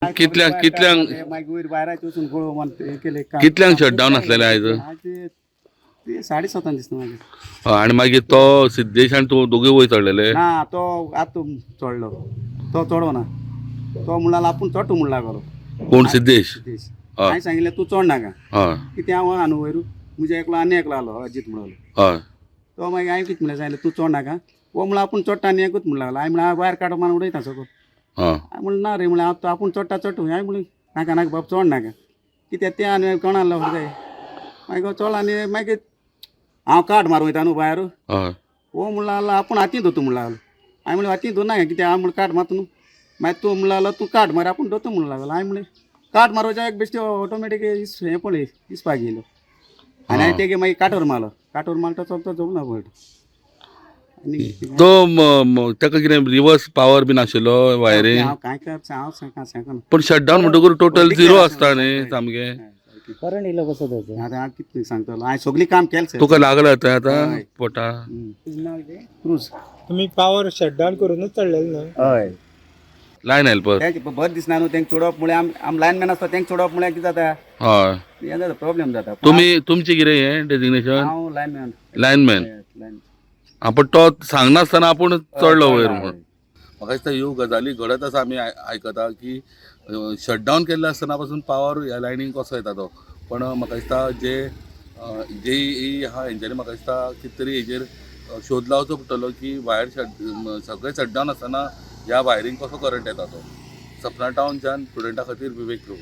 कितल्यांक कितल्यांक मागीर वयर भायराचे वचून पळोवं मन हें केलें काम. कितल्यांक शटडावन आसलेलें आयज? आयज ते 7:30 दिसता मागीर. हय, आनी मागीर तो सिद्धेश आनी तूं दोगूय वयर चडलेले? ना, तो आतां चडलो, तो चडो ना, तो म्हणला आपूण चडटो म्हण लागलो. कोण, सिद्धेश? सिद्धेश. हय. हांवें सांगिल्लें तूं चड नाका. हय. कितें हांव आहा न्हू वयर, म्हजे एकलो आनी एकलो आलो अजीत म्हणलो. हय. तो मागीर हांवें कितें म्हणलें, सांगलें तूं चड नाका, हो म्हणलो आपूण चडटा आनी एकूच म्हणून लागलो. हांवें म्हणलें वायर काडून मान उडयता सगळो. हय. हांवें म्हणलें ना रे, म्हणलें हांव तो आपूण चडटा चडटा. हांवें म्हणलें नाका नाका बाब चड नाका, कित्याक तें आनी कोणा लावंक जाय. मागीर चड आनी मागीर हांव काट मारूं वयता न्हू भायर. हय. हो म्हणलो लागलो आपूण हातीन धरता म्हणलो लागलो. हांवें म्हणलें हातीन धरना कित्याक, हांव म्हणलें काट मारता न्हू. मागीर तूं म्हणलो लागलो तूं काट मार आपूण धरता म्हणलो लागलो. हांवें म्हणलें काट मारपाच्या एक बेश्टे ऑटोमॅटीक हें पळय इसपाक येयलो आनी हांवें तेगे मागीर काटोर मारलो, काटोर मारता चलता जमना पळय आनी तो ताका कितें रिवर्स पावर बीन आशिल्लो वायरींग? हांव कांय काय हांव सांगना. पण शटडावन म्हणटकूच टोटल झिरो आसता न्ही सामकें. करंट इलो कसो तेचो? आतां हांव कितें सांगतलो, हांवें सगळीं काम केलें सर. तुका लागला आतां आतां हय. पोटा? क्रूज. तुम्ही पावर शटडावन करूनच चडलेले न्हय? हय. Lion helper. तेंच बरें दिसना न्हू तेंक चोडप म्हळ्यार आम लायनमॅन आसता तेंक चोडप म्हळ्यार कितें जाता, हय. हें जाता, प्रॉब्लेम जाता. तुमी तुमचें कितें हें डेजिग्नेशन? हांव लायनमॅन. लायनमॅन. लायन. पण तो सांगनासतना आपूण चडलो वयर म्हणून म्हाका दिसता ह्यो गजाली घडत आसा. आमी आयकता की शटडावन केल्लें आसतना पासून पावर ह्या लायनीक कसो येता तो. पण म्हाका दिसता जे जे ई आहा हेंच्यांनी म्हाका दिसता कितें तरी हेजेर शोध लावचो पडटलो की वायर शट सगळें शटडावन आसतना ह्या वायरींक कसो करंट येता तो. सपना टावनच्यान स्टुडंटा खातीर विवेक प्रभू.